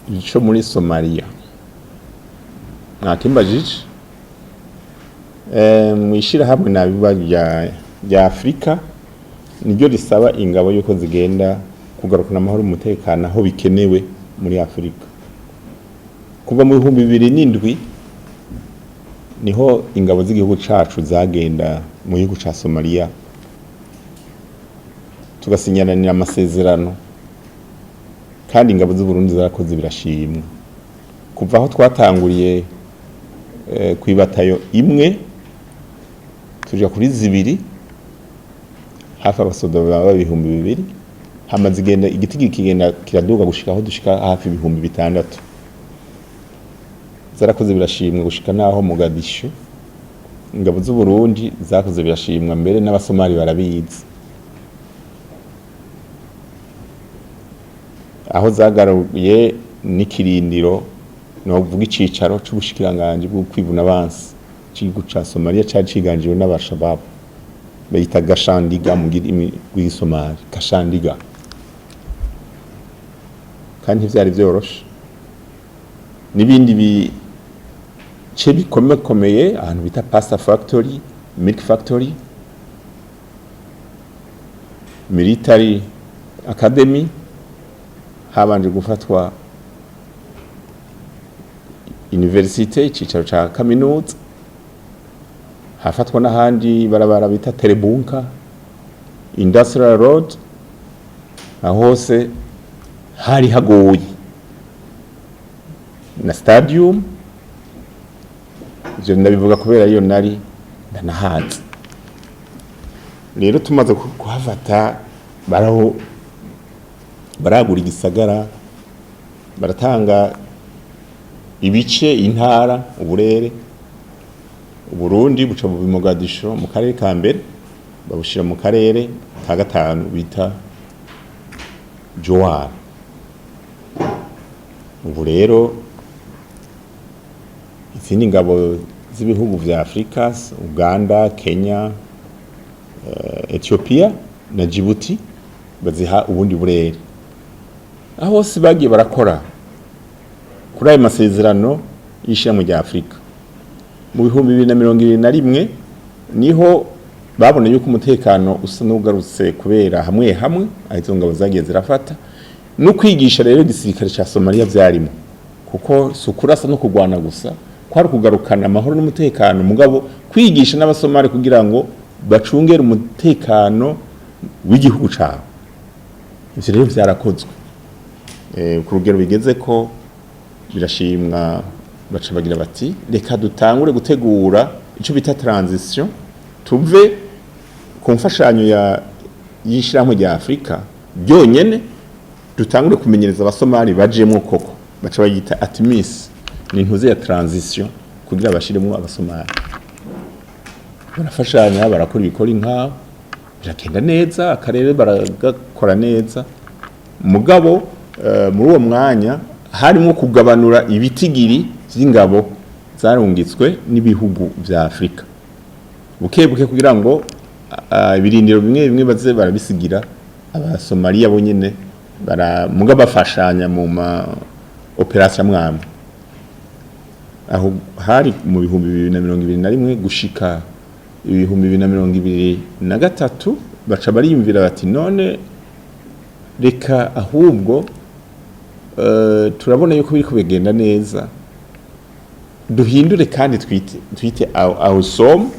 Ico muri Somalia mwakimbajije, mw'ishirahamwe nabiba rya Afrika niryo risaba ingabo yuko zigenda kugarukana amahoro umutekano aho bikenewe muri Afrika. Kuva mu 2007 niho ingabo z'igihugu cacu zagenda mu gihugu ca Somalia, tugasinyaranira amasezerano, kandi ingabo z'u Burundi zarakoze birashimwa. Kuva aho twatanguriye kwibatayo imwe tuja kuri zibiri, hafi abasoda baba 2000, hama zigenda igiti kigenda kiraduga gushika aho dushika hafi 6000. Zarakoze birashimwa gushika naho Mogadishu ingabo z'u Burundi zakoze birashimwa, mbere n'abasomali barabizi. Aho zagaruye n'ikirindiro, novuga icicaro c'ubushikiranganji bwo kwivuna abansi c'igihugu ca Somalia cari ciganjiwe n'abashababu, bayita Gashandiga mu rurimi rw'igisomali, Gashandiga. Kandi ntivyari vyoroshe. N'ibindi bice bikomekomeye, ahantu bita pasta factory, milk factory, military academy, habanje gufatwa universite, icicaro ca kaminuza, hafatwa n'ahandi barabara bita Terebunka, Industrial Road, aho hose hari hagoye, na stadium. Ivyo ndabivuga kubera iyo nari ndanahazi. Rero tumaze kuhafata, baraho baragura igisagara, baratanga ibice, intara, uburere. Uburundi buca mu Mogadisho mu karere ka mbere, babushira mu karere ka gatanu bita Jowar. Ubu rero izindi ngabo z'ibihugu vya Afrika, Uganda, Kenya, Ethiopia na Djibouti, baziha ubundi burere. Aho hose bagiye barakora kuri ayo masezerano y'ishirahamwe rya Afrika. Mu 2021 niho babona yuko umutekano usa n'ugarutse, kubera hamwe hamwe aho izo ngabo zagiye zirafata no kwigisha rero igisirikare ca Somalia vyarimo, kuko si ukurasa no kurwana gusa, kwari kugarukana amahoro n'umutekano, mugabo kwigisha n'abasomali kugira ngo bacungere umutekano w'igihugu cabo. Ivyo rero vyarakozwe ku rugero bigeze ko birashimwa. Baca bagira bati reka dutangure gutegura ico bita transition, tuve ku mfashanyo ya y'ishirahamwe rya Afrika ryonyene, dutangure kumenyereza abasomali bajemwo koko. Baca bayita ATMIS, ni intuze ya transition kugira bashiremwo abasomali. Barafashanya, barakora ibikora inkaho, biragenda neza, akarere baragakora neza. Mugabo muri uwo mwanya harimo kugabanura ibitigiri vy'ingabo zarungitswe n'ibihugu vya Afrika buke buke, kugira ngo ibirindiro bimwe bimwe baze barabisigira abasomaliya bo nyene, muga bafashanya mu ma operation mwamwe. Aho hari mu 2021 gushika 2023. Baca bariyumvira bati none reka ahubwo, turabona yuko biriko bigenda neza, duhindure kandi twite AUSSOM,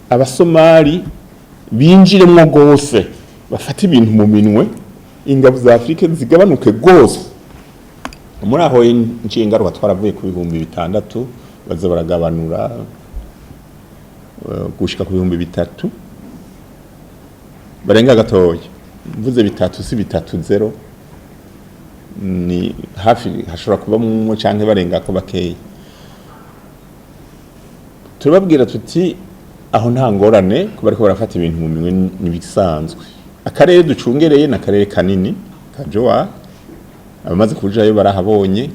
abasomali binjiremwo gose, bafate ibintu mu minwe, ingabo za Afrika zigabanuke gose. Muri aho nciye ngaruka, twaravuye ku 6000, baza baragabanura gushika ku 3000 barenga gatoya. Mvuze bitatu si bitatu zero, ni hafi, hashobora kuba mwo canke barenga ko bakeya. Turababwira tuti aho nta ngorane, kuba ariko barafata ibintu mu minwe n'ibisanzwe. Akarere ducungereye ni akarere kanini ka Joa, abamaze kujayo barahabonye,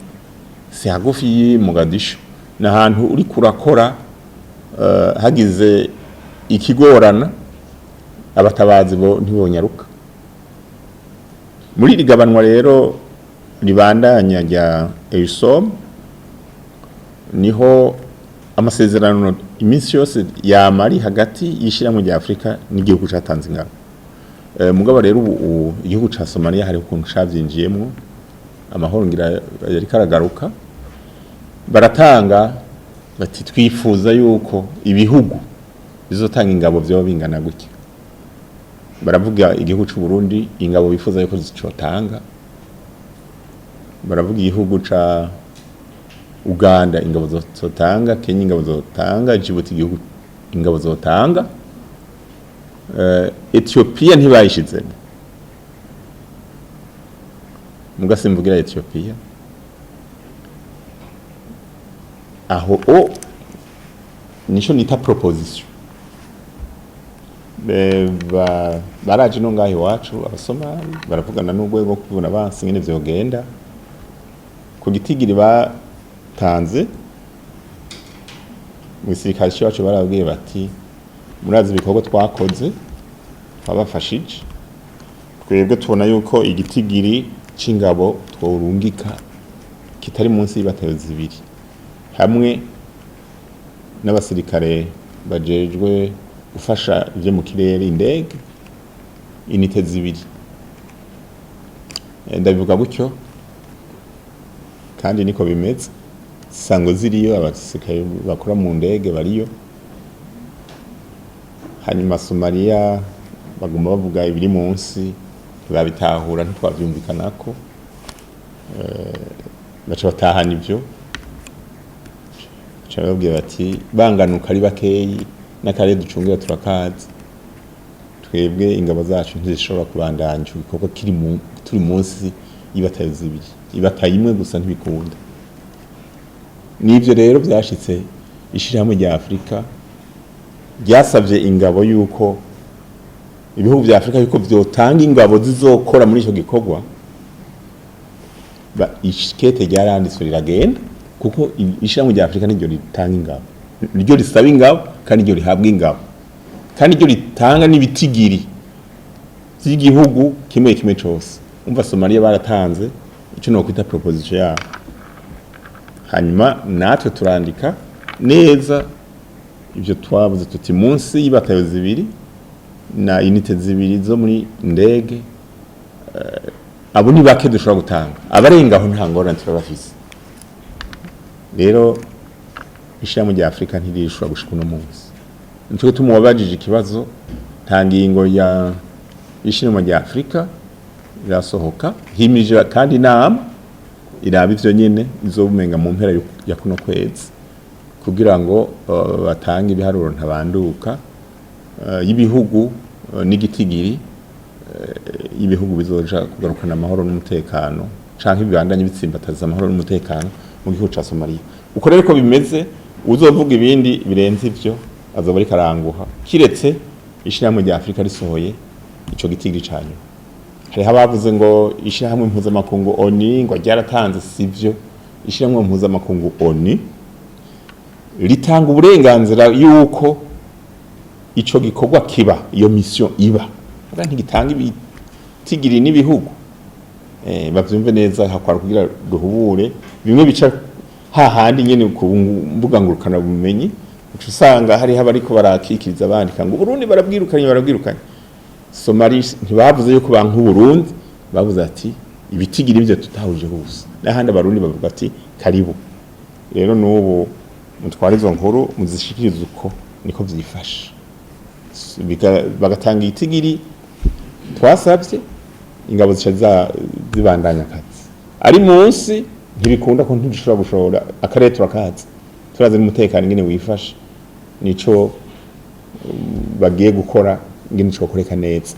si hagufi y'i Mogadishu, ni ahantu uri kurakora, hagize ikigorana abatabazi bo ntibonyaruka. Muri iri gabanwa rero ribandanya rya EUSOM, niho amasezerano iminsi yose yama ari hagati y'ishirahamwe rya Afurika n'igihugu catanze ingabo. Mugabo rero ubu igihugu ca Somalia hariho ukuntu cavyinjiyemwo, amahoro ngira yariko aragaruka, baratanga bati: "Twifuza yuko ibihugu bizotanga ingabo vyoba bingana gutya." Baravuga igihugu c'u Burundi ingabo bifuza yuko zicotanga, baravuga igihugu ca Uganda ingabo zotanga, Kenya ingabo zotanga, Djibouti igihugu ingabo zotanga. Ethiopia ntibayishizemo, muga simvugira Ethiopia aho o nico nita proposition. Baraje no ngaho iwacu Abasomali, baravugana n'urwego rwo kwivuna abansi ingene vyogenda. Ku gitigiri batanze mu gisirikare c'iwacu, barababwiye bati: "Murazi ibikorwa twakoze, twabafashije. Twebwe tubona yuko igitigiri c'ingabo tworungika kitari munsi y'ibatayo 2 hamwe n'abasirikare bajejwe gufasha ivyo mu kirere, indege, unité 2." Ndabivuga gutyo kandi niko bimeze. Sango ziriyo, abasirikare bakora mu ndege bariyo. Hanyuma Somalia baguma bavuga ibiri munsi, ntibabitahura, ntitwavyumvikanako. Baca batahana ivyo, baca bababwira bati: "Banganuka ari bakeyi, n'akarere ducungira turakazi. Twebwe ingabo zacu ntizishobora kubandanya ico gikorwa kiri mu turi munsi y'ibatayo 2, ibatayo 1 gusa ntibikunda." Nivyo rero vyashitse, ishirahamwe rya Afurika ryasavye ingabo yuko ibihugu vya Afurika yuko vyotanga ingabo zizokora muri ico gikorwa. Ikete ryaranditswe riragenda, kuko ishirahamwe rya Afurika niryo ritanga ingabo, niryo risaba ingabo, kandi niryo rihabwa ingabo, kandi niryo ritanga n'ibitigiri vy'igihugu kimwe kimwe cose. Umva, Somalia baratanze ico nokwita proposition yabo, hanyuma natwe turandika neza ivyo twavuze, tuti munsi y'ibatayo 2 na unité 2 zo muri ndege. Abo ni bake dushobora gutanga, abarenga aho nta ngorane turabafise. Rero ishirahamwe rya Afurika ntirishobora gushika uno munsi. Nico gituma uwabajije ikibazo, nta ngingo ya ishirahamwe rya Afurika irasohoka. Himirije kandi inama iraba ivyo nyene, izobumenga mu mpera ya kuno kwezi, kugira ngo batange ibiharuro ntabanduka y'ibihugu n'igitigiri y'ibihugu bizoja kugarukana amahoro n'umutekano canke bibandanye bitsimbataza amahoro n'umutekano mu gihugu ca Somalia. Uko rero ko bimeze, uzovuga ibindi birenze ivyo azoba ariko aranguha, kiretse ishirahamwe rya Afurika risohoye ico gitigiri ca nyuma. Hariho abavuze ngo ishirahamwe mpuzamakungu ONU ngo ryaratanze. Sivyo, ishirahamwe mpuzamakungu ONU ritanga uburenganzira yuko ico gikorwa kiba, iyo mission iba, muga ntigitanga ibitigiri n'ibihugu. Bavyumve neza, hakwara kugira duhubure bimwe bica hahandi nyene ku mbuga ngurukana bumenyi, uca usanga hariho abariko barakikiriza bandika ngo Burundi barabwirukanye, barabwirukanye. Somali ntibavuze yuko banka Burundi, bavuze ati ibitigiri ivyo tutahuje hose, n'ahandi Abarundi bavuga ati karibu. Rero n'ubu mutware izo nkuru muzishikirize uko niko vyifashe. Bagatanga igitigiri twasabye, ingabo zica zibandanya akazi. Ari munsi ntibikunda, ko ntidushobora gushora, akarere turakazi, turazi n'umutekano ingene wifashe, nico bagiye gukora ingene cokoreka neza.